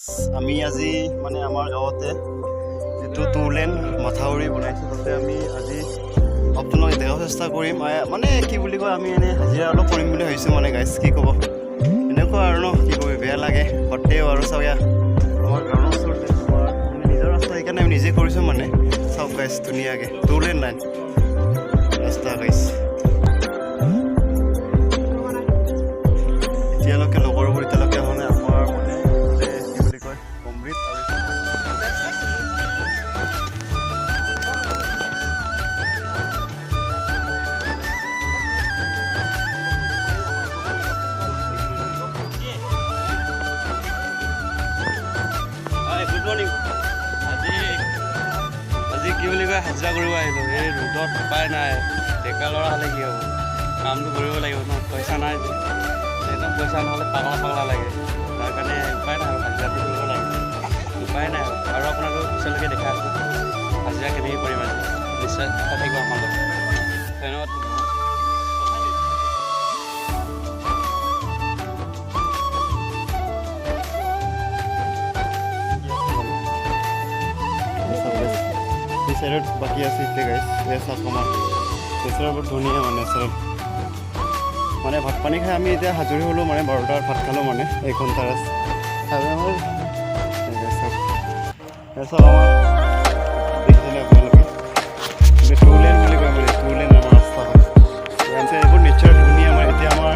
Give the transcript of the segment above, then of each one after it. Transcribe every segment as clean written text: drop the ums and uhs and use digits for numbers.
আমি আজি মানে আমাৰ গাঁৱতে যিটো টুলেন মথাউৰি বনাইছে, তাতে আমি আজি আপোনালোক দেখাব চেষ্টা কৰিম। মানে কি বুলি কয়, আমি এনেই হাজিৰা অলপ কৰিম বুলি ভাবিছোঁ মানে গাইছ। কি ক'ব, এনেকুৱা আৰু ন, কি কবি, বেয়া লাগে গোটেই। আৰু চাওক, এয়া আমাৰ গাঁৱৰ ওচৰতে আমাৰ মানে নিজৰ ৰাস্তা, সেইকাৰণে আমি নিজে কৰিছোঁ মানে। চাওক গাইছ, ধুনীয়াকৈ টুলেন লাইন ৰাস্তা গাইছ। এতিয়ালৈকে লগৰবোৰ এতিয়ালৈকে অহা নাই। আমাৰ মানে এইফালে কি বুলি কয়, অমৃত আৰু গুড মৰ্ণিং। আজি আজি কি বুলি কয়, হাজিৰা কৰিব আহিলোঁ এই ৰ'দত। উপায় নাই, ডেকা ল'ৰা হ'লে কি হ'ব, কামটো কৰিব লাগিব ন। পইচা নাই যে, একদম পইচা নহ'লে পাগলা পাগলা লাগে। তাৰ কাৰণে উপায় নাই আৰু, হাজিৰাটো কৰিব লাগিব, উপায় নাই আৰু। আৰু আপোনালোকক পিছলৈকে দেখাই আছোঁ হাজিৰা কেনেকৈ কৰিম আজি। নিশ্চয় চাই থাকিব আমাৰ লগত। ধন্যবাদ। চাওক গাইছ, এই চাইডত বাকী আছে এতিয়া গাইছ। এয়া চাওক, আমাৰ নেচাৰেল, বহুত ধুনীয়া মানে নেচাৰেল। মানে ভাত পানী খাই আমি এতিয়া আজৰি হ'লোঁ মানে, 12টাত ভাত খালোঁ মানে, 1 ঘণ্টা ৰেষ্ট খাই আমাৰ। এই guys চাওক, এয়া চাওক, আমাৰ দেখিছেনে আপোনালোকে, টু লেন বুলি কয় মানে, টু লেন আমাৰ ৰাস্তা হয়। ইয়াতে এইবোৰ নেচাৰ ধুনীয়া মানে। এতিয়া আমাৰ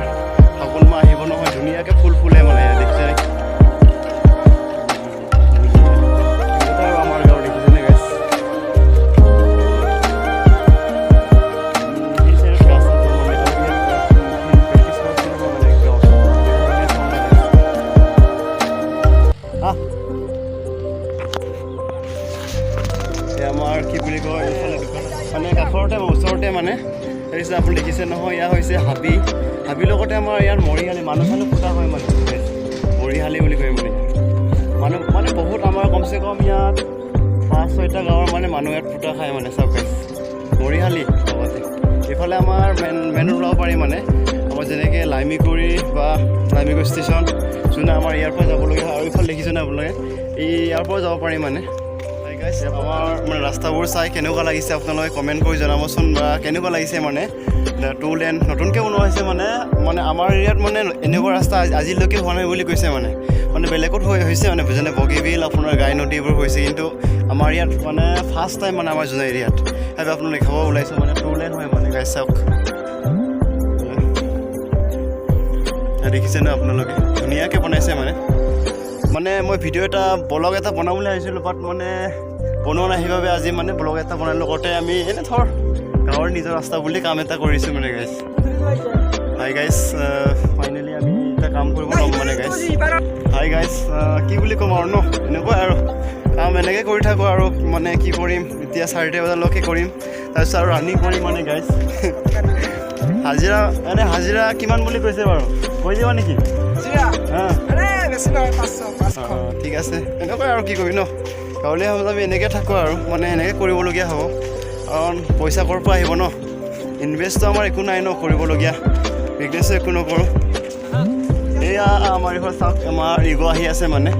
ফাগুন মাহ আহিব নহয়, ধুনীয়াকৈ ফুল ফুলে মানে। ইয়াত দেখিছেনে? এনেকুৱা আৰু আমাৰ গাঁও, দেখিছেনে গাইছ? সেই চাইডত গাছ আছে মানে, আৰু ইয়াত প্ৰেক্টিচ কৰা মানে গাঁৱত ধুনীয়া চাউণ্ড আহে। আহ, এই আমাৰ কি বুলি কয়, এইফালে দোকান মানে কাষৰতে, ওচৰতে মানে। তাৰপিছত আপুনি দেখিছে নহয়, ইয়াৰ হৈছে হাবি। হাবিৰ লগতে আমাৰ ইয়াত মৰিশালি, মানুহ চানুহ পোতা হয় মানে, মৰিশালি বুলি কয় মানে। মানুহ মানে বহুত, আমাৰ কমচে কম ইয়াত পাঁচ ছয়টা গাঁৱৰ মানে মানুহ ইয়াত পোতা খায় মানে। চাওক গাইছ, মৰিশালি লগতে এইফালে আমাৰ মেইন মেইন ওলাব পাৰি মানে। আমাৰ যেনেকৈ লাইমিকুৰি বা লাইমিকুৰি ষ্টেচন যোনে আমাৰ ইয়াৰ পৰা যাবলগীয়া হয়। আৰু এইফালে দেখিছেনে আপোনালোকে, এই ইয়াৰ পৰা যাব পাৰি মানে। হাই গাইছ, আমাৰ মানে ৰাস্তাবোৰ চাই কেনেকুৱা লাগিছে আপোনালোকে কমেণ্ট কৰি জনাবচোন, বা কেনেকুৱা লাগিছে মানে। টু লেন নতুনকৈ বনোৱা হৈছে মানে। মানে আমাৰ এৰিয়াত মানে এনেকুৱা ৰাস্তা আজিলৈকে হোৱা নাই বুলি কৈছে মানে। মানে বেলেগত হৈ হৈছে মানে, যেনে বগীবিল, আপোনাৰ গাই নদী, এইবোৰ হৈছে, কিন্তু আমাৰ ইয়াত মানে ফাৰ্ষ্ট টাইম মানে আমাৰ যোনে এৰিয়াত। সেইবাবে আপোনাক দেখাব ওলাইছোঁ মানে, টু লেন হয় মানে গাইছ। চাওক, এয়া দেখিছে ন আপোনালোকে, ধুনীয়াকৈ বনাইছে মানে। মানে মই ভিডিঅ' এটা, ব্লগ এটা বনাম বুলি ভাবিছিলোঁ, বাট মানে বনোৱা নাই। সেইবাবে আজি মানে ব্লগ এটা বনাই লগতে আমি এনে ধৰ গাঁৱৰ নিজৰ ৰাস্তা বুলি কাম এটা কৰিছোঁ মানে গাইছ। হাই গাইছ, ফাইনেলি আমি এতিয়া কাম কৰিব ল'ম মানে গাইছ। হাই গাইছ, কি বুলি ক'ম আৰু ন, এনেকুৱাই আৰু, কাম এনেকৈ কৰি থাকোঁ আৰু মানে কি কৰিম। এতিয়া 4টা বজালৈকে কৰিম, তাৰপিছত আৰু ৰানিং কৰিম মানে গাইছ। হাজিৰা, এনে হাজিৰা কিমান বুলি কৈছে বাৰু, কৈ দিবা নেকি? হা। অঁ, ঠিক আছে। এনেকুৱাই আৰু কি কৰিম ন, গাঁৱলীয়া সমাজ আমি এনেকৈ থাকোঁ আৰু মানে এনেকৈ কৰিবলগীয়া হ'ব, কাৰণ পইচা ক'ৰ পৰা আহিব ন? ইনভেষ্টটো আমাৰ একো নাই ন কৰিবলগীয়া, বিজনেছো একো নকৰোঁ। এয়া আমাৰ এইফালে চাওক, আমাৰ ইগ' আহি আছে মানে,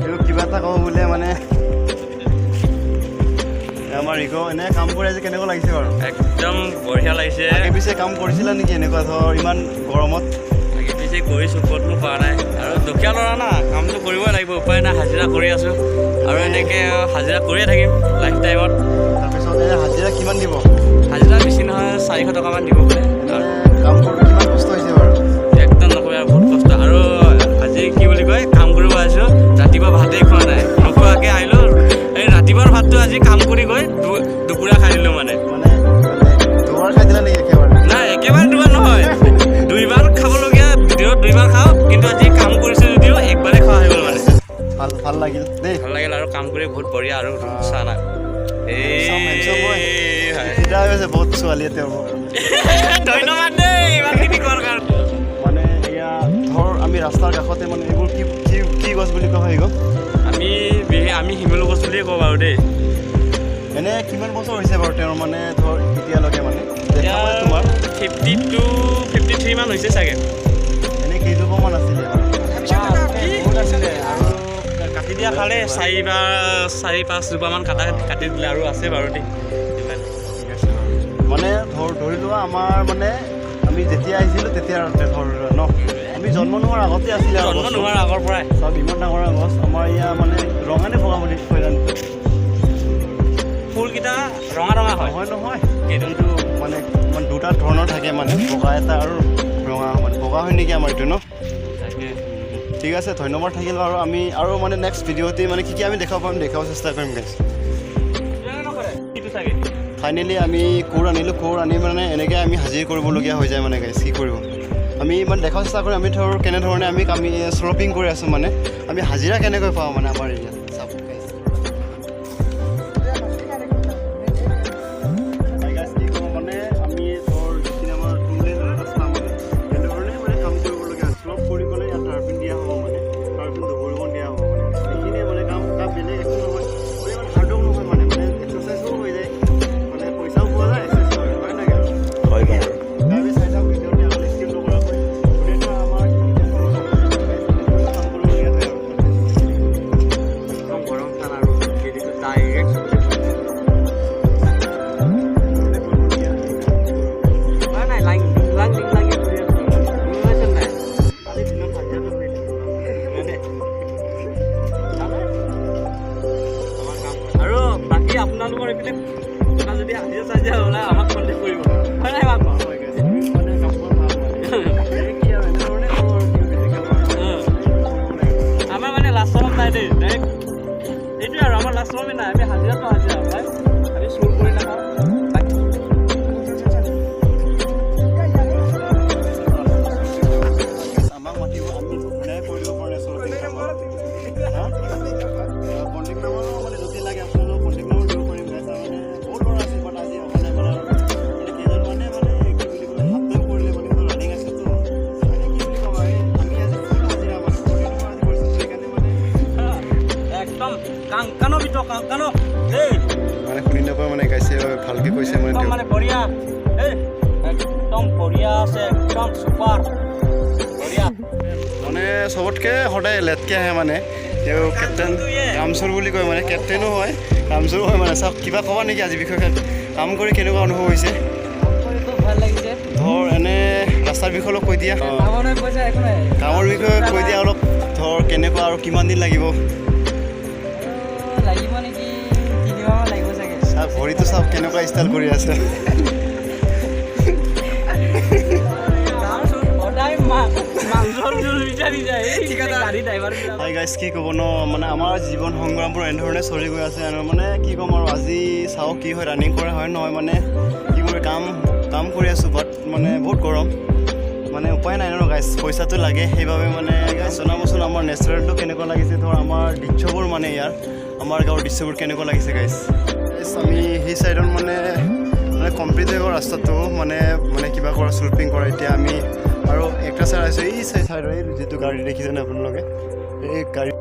এইবোৰ কিবা এটা কওঁ বোলে মানে। আমাৰ ইগ', এনে কাম কৰি আজি কেনেকুৱা লাগিছে বাৰু? একদম বঢ়িয়া লাগিছে। আগে পিছে কাম কৰিছিলা নেকি এনেকুৱা ধৰ ইমান গৰমত? আগে পিছে কৰিছোঁ, ক'তনো কৰা নাই আৰু। দুখীয়া ল'ৰা না, কামটো কৰিবই লাগিব, উপায় নাই। হাজিৰা কৰি আছোঁ আৰু এনেকৈ হাজিৰা কৰিয়ে থাকিম লাইফ টাইমত। তাৰপিছত এনে হাজিৰা কিমান দিব? হাজিৰা বেছি নহয়, 400 টকামান দিব বোলে। এনে কাম কৰোঁতে কিমান কষ্ট হৈছে বাৰু? একদম নকবি আৰু, বহুত কষ্ট। আৰু আজি কি বুলি কয়, কাম কৰিব আহিছোঁ, ৰাতিপুৱা ভাতেই খোৱা নাই, নোখোৱাকৈ আহিলোঁ। এই ৰাতিপুৱাৰ ভাতটো আজি কাম কৰি গৈ দুপৰীয়া খাই দিলোঁ মানে। মানে মানে দুবাৰ খাই দিলা নেকি একেবাৰে? নাই, একেবাৰে দুবাৰ নহয়। দুইবাৰ খাবলগীয়া, দিনত দুইবাৰ খাওঁ, কিন্তু আজি কাম কৰিছোঁ যদিও একবাৰে খোৱা হৈ গ'ল মানে। ভাল ভাল লাগিল দেই। ভাল লাগিল আৰু কাম কৰি বহুত বঢ়িয়া আৰু চাহ না। Handsome, handsome boy. হয়। ফিদা হৈ গৈছে বহুত ছোৱালীয়ে তেওঁৰ। ধন্যবাদ দেই ইমানখিনি কোৱাৰ কাৰণে। মানে এয়া ধৰ আমি ৰাস্তাৰ কাষতে মানে, এইবোৰ কি কি কি গছ বুলি কোৱা হয় এইবোৰ? আমি শিমলু গছ বুলিয়ে কওঁ বাৰু দেই। এনে কিমান বছৰ হৈছে বাৰু তেওঁৰ মানে ধৰ এতিয়ালৈকে মানে দেখা মানে তোমাৰ? 52, 53 মান হৈছে চাগে। এনে কেইজোপামান আছিলে বাৰু? বহুত আছিলে আৰু কাটি কাটি দিয়া খালে চাৰি বা চাৰি পাঁচ জোপামান কাটি দিলে আৰু আছে বাৰু দেই ইমান। ঠিক আছে বাৰু। মানে ধৰি লোৱা আমাৰ মানে আমি যেতিয়া আহিছিলোঁ তেতিয়া ধৰ ন আমি জন্ম নোহোৱাৰ আগতে আছিলে আৰু জন্ম গছটো। নোহোৱাৰ আগৰ পৰাই। চব ইমান ডাঙৰ ডাঙৰ গছ আমাৰ ইয়াৰ মানে ৰঙা নে বগা বুলি কয় জানো? ফুলকেইটা ৰঙা ৰঙা হয়। নহয় নহয়। এইটো? এইটো মানে মানে দুটা ধৰণৰ থাকে, মানে বগা এটা আৰু ৰঙা, মানে বগা হয় নেকি আমাৰ এইটো ন? তাকে। ঠিক আছে, ধন্যবাদ থাকিল বাৰু। আমি আৰু মানে নেক্সট ভিডিঅ'তে মানে কি কি আমি দেখাব পাৰিম, দেখাব চেষ্টা কৰিম গাইছ। এইটো চাগে। ফাইনেলি আমি কোৰ আনিলোঁ। কোৰ আনি মানে এনেকৈ আমি হাজিৰ কৰিবলগীয়া হৈ যায় মানে গাইছ, কি কৰিব। আমি মানে দেখাব চেষ্টা কৰিম আমি ধৰ কেনেধৰণে আমি শ্লপিং কৰি আছোঁ, মানে আমি হাজিৰা কেনেকৈ পাওঁ মানে আমাৰ এৰিয়াত, চাওক গাইছ। গাইছ, কি ক'ব, মানে আমি ধৰ যিখিনি আমাৰ টু লেন ৰাস্তা, মানে তেনেধৰণে মানে কাম কৰিবলগীয়া হয়। শ্লপ কৰি পেলাই ইয়াত টাৰ্পিন দিয়া হ'ব, মানে টাৰ্পিন দুভৰিখন দিয়া হ'ব। মানে এইখিনিয়ে মানে কাম কাম, বেলেগ একো নহয়। মানে ইমান হাৰ্ড ৱৰ্ক নহয়, মানে মানে এক্সাৰচাইজো হৈ যায়, মানে পইচাও পোৱা যায়, এক্সাৰচাইজ হয়, হয় নাই গাইছ? হয় বাৰু। আমি চাই থাকক ভিডিঅ'টো আগলৈ স্কিপ নকৰাকৈ। গোটেইটো আমাৰ কাম কৰিবলগীয়া হয় আৰু। একদম গৰম স্থান আৰু বেলিটো ডাইৰেক্ট চকুতে পৰিছে। কৰিবলগীয়া হয়। নাই নাই, লাইন লিংলাং লিংলাংকে ঘূৰি আছোঁ। গম পাইছে নাই? কালি দিনত হাজিৰাটো কৰিলোঁ। মানে আমাৰ কাম আৰু বাকী আপোনালোকৰ এইপিনে কিবা যদি হাজিৰা চাজিৰা ওলাই, আমাক কণ্টেক্ট কৰিব, হয় নাই মাক? হয় guys, মানে কাম কৰা ভাল মানে। এই কি আৰু এনেধৰণে কৰোঁ আৰু কি বেলেগ কাম আৰু কৰিব লাগিব। আমাৰ মানে লাজ চৰম নাই দেই, ডাইৰেক্ট এইটোৱে আৰু আমাৰ লাজ চৰমেই নাই। আমি হাজিৰাটো হাজিৰা ভাই, আমি চুৰ কৰি নাখাওঁ বাকী। আমাক মাতিব, আমি ধুনীয়াকৈ কৰি দিব পৰা নাই শ্লপিং কাম। হা, কণ্টেক্ট নাম্বাৰো মানে যদি লাগে আপোনালোকক কণ্টেক্ট নাম্বাৰ দিব পাৰিম গাইছ। মানে বহুত ল'ৰা আছে, বাট আজি অহা নাই। মানে আৰু মানে কেইজনমানে মানে কি বুলি কয়, হাফ টাইম কৰিলে, মানে ৰানিং আছেতো। মানে কি বুলি ক'ম আৰু, আমি আজি ফুল হাজিৰা মানে 40 টকা আজি কৰিছোঁ, সেইকাৰণে মানে একদম কাংকানো বিত কাংকানো দেই। মানে শুনি নাপায়, মানে গাইছে, ভালকৈ কৈছে মানে একদম তেওঁ। মানে বঢ়িয়া এই, একদম বঢ়িয়া আছে, একদম ছুপাৰ বঢ়িয়া। মানে চবতকৈ সদায় লেটকৈ আহে, মানে তেওঁ কেপ্টেইন কামচুৰ বুলি কয়, মানে কেপ্টেইনো হয়, কামচুৰো হয়। মানে চাওক, কিবা ক'বা নেকি আজি বিষয়ে? কাম কৰি কেনেকুৱা অনুভৱ হৈছে? কৰি খুব ভাল লাগিছে। ধৰ এনে ৰাস্তাৰ বিষয়ে অলপ কৈ দিয়া। কামৰ পইচা একো নাই। কামৰ বিষয়ে কৈ দিয়া অলপ, ধৰ কেনেকুৱা আৰু কিমান দিন লাগিব? আৰু লাগিব নেকি, 3 মাহমান লাগিব চাগে। চাওক, ভৰিটো চাওক কেনেকুৱা ষ্টাইল কৰি আছে। সদায় মাংসৰ জোল বিচাৰি যায় এই গাড়ী ড্ৰাইভাৰ। হাই গাইছ, কি ক'ব ন, মানে আমাৰ জীৱন সংগ্ৰামবোৰ এনেধৰণে চলি গৈ আছে আৰু মানে কি ক'ম আৰু, আজি চাওঁ কি হয়, ৰানিং কৰা হয় নহয়। মানে কি কৰি কাম কাম কৰি আছোঁ, বাট মানে বহুত গৰম, মানে উপায় নাই ন গাইছ, পইচাটো লাগে, সেইবাবে মানে। গাইছ, জনাবচোন আমাৰ নেচাৰেলটো কেনেকুৱা লাগিছে, ধৰ আমাৰ দৃশ্যবোৰ, মানে ইয়াৰ আমাৰ গাঁৱৰ দৃশ্যবোৰ কেনেকুৱা লাগিছে গাইছ। গাইছ, আমি সেই চাইডত মানে মানে কমপ্লিট হৈ গ'ল ৰাস্তাটো, মানে মানে কিবা কৰা শ্লোপিং কৰা। এতিয়া আমি আৰু একটা চাইড আছোঁ, এই চাইডৰ এই যিটো গাড়ী দেখিছেনে আপোনালোকে, এই গাড়ী